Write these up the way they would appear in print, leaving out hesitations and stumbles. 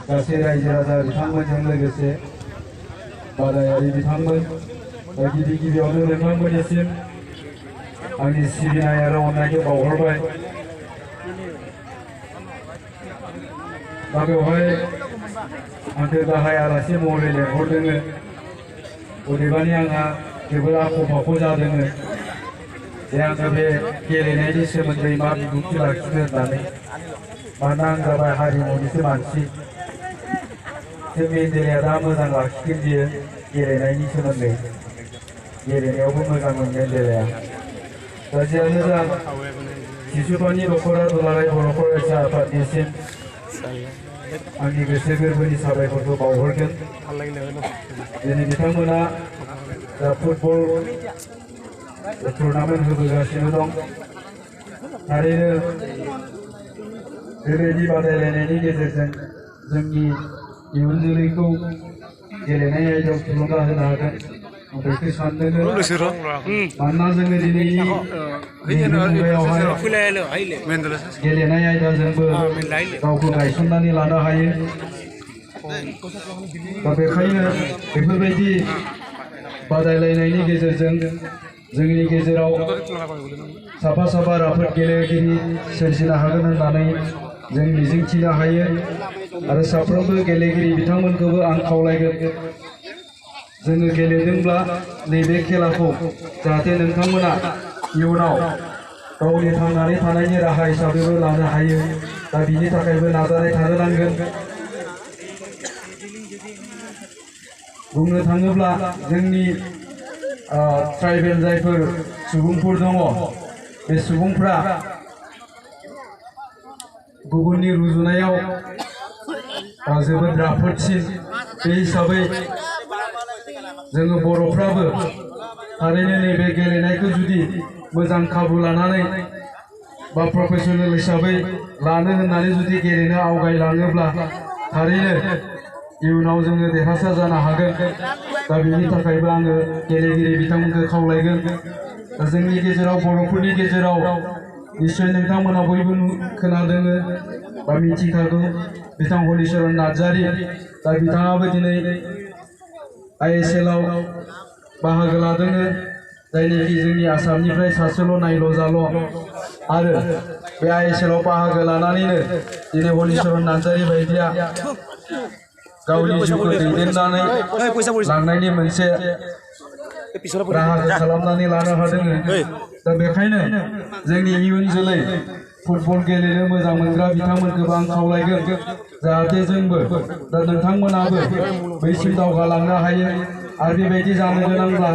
गासै रायजो राजा बिथांमोनजों लोगोसे बादायारि बिथांमोन गिबि गिबियावनो नोंथांमोननिसिम आंनि सिबिनाय आरो अननायखौ बावहरबाय। दा बेवहाय आंखौ गाहाय आलासि महरै लेंहरदों। अदेबानि आंहा जोबोद आख' फाख' जादों जे आङो बे गेलेनायनि सोमोन्दै मा बिबुंथि लाखिनो होननानै। मानोना आं जाबाय हारिमुनिसो मानसि। जों मेन्डेलाया दा मोजां लाखिगोन बियो गेलेनायनि सोमोन्दै। गेलेनायावबो मोजांमोन मेन्डेलाया। दा जियानो जा सिसुपानि नखरा दुलाराय बर' फरायसा आफादनिसिम आंनि गोसो गोरबोनि साबायखरखौ बावहरगोन। दिनै बिथांमोना दा फुटबल टुर्नामेन्ट होबोगासिनो दं। थारैनो बेबायदि बादायलायनायनि गेजेरजों जोंनि इयुन जोलैखौ गेलेनाय आयदायाव थुलुंगा होनो हागोन आं बेखौ सानदों। मानोना जोङो दिनैनि मुगायावहाय गेलेनाय आयदाजोंबो गावखौ गायसननानै लानो हायो। दा बेखायनो बेफोरबायदि बादायलायनायनि गेजेरजों जोंनि गेजेराव साफा साफा राफोद गेलेगिरि सोरजिनो हागोन होननानै जों मिजिंथिनो हायो। आरो साफ्रोमबो गेलेगिरि बिथांमोनखौबो आं खावलायगोन जोङो गेलेदोंब्ला नैबे खेलाखौ जाहाथे नोंथांमोना इयुनाव गावनि थांनानै थानायनि राहा हिसाबैबो लानो हायो। दा बिनि थाखायबो नाजानाय थानो नांगोन। बुंनो थाङोब्ला जोंनि ट्राइबेल जायफोर सुबुंफोर दङ बे सुबुंफ्रा गुबुननि रुजुनायाव जोबोद राफोदसिन। बे हिसाबै जोङो बर'फ्राबो थारैनो नैबे गेलेनायखौ जुदि मोजां खाबु लानानै बा प्रफेसनेल हिसाबै लानो होननानै जुदि गेलेनो आवगायलाङोब्ला थारैनो इयुनाव जोङो देरहासार जानो हागोन। दा बेनि थाखायबो आङो गेलेगिरि बिथांमोनखौ खावलायगोन। दा जोंनि गेजेराव बर'फोरनि गेजेराव निश्चय नोंथांमोना बयबो खोनादों बा मिथिखागौ बिथां हलिचरन नार्जारि। दा बिथाङाबो दिनै ISL आव बाहागो लादों। जायनिखि जोंनि आसामनिफ्राय सासेल' नायल' जाल' आरो बे ISL आव बाहागो लानानैनो दिनै हलिचरन नार्जारि बायदिया गावनि जिउखौ दैदेननानै लांनायनि मोनसे राहाखौ खालामनानै लानो हादों। दा बेखायनो जोंनि इयुन जोलै फुटबल गेलेनो मोजां मोनग्रा बिथांमोनखौबो आं खावलायगोन जाहाथे जोंबो दा नोंथांमोनाबो बैसिम दावगालांनो हायो। आरो बेबायदि जानो गोनांब्ला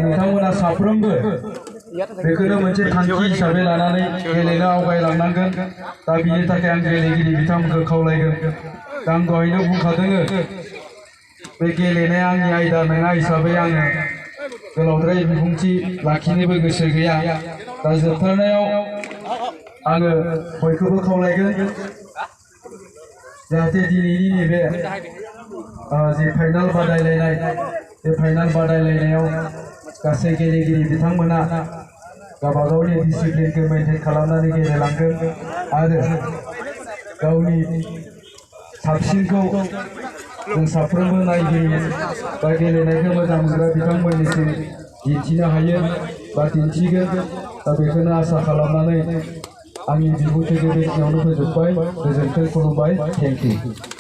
नोंथांमोना साफ्रोमबो बेखौनो मोनसे थांखि हिसाबै लानानै गेलेनो आवगायलांनांगोन। दा बिनि थाखाय आं गेलेगिरि बिथांमोनखौ खावलायगोन। दा आं दहायनो बुंखादों बे गेलेनाया आंनि आयदा नङा हिसाबै आङो गोलावद्राय बिबुंथि लाखिनोबो गोसो गैया। दा जोबथारनायाव आङो बयखौबो खावलायगोन जाहाथे दिनैनि नैबे जे फाइनाल बादायलायनाय बे फाइनाल बादायलायनायाव गासै गेलेगिरि बिथांमोना गावबागावनि डिसिप्लिनखौ मेनटेन खालामनानै गेलेलांगोन आरो गावनि साबसिनखौ जों साफ्रोमबो नायगिरि बा गेलेनायखौ मोजां मोनग्रा बिथांमोननिसिम दिन्थिनो हायो बा दिन्थिगोन। दा बेखौनो आसा खालामनानै आंनि बिबुंथिखौ बेखिनियावनो फोजोबबाय। गोजोन्थों, खुलुमबाय, थेंक इउ।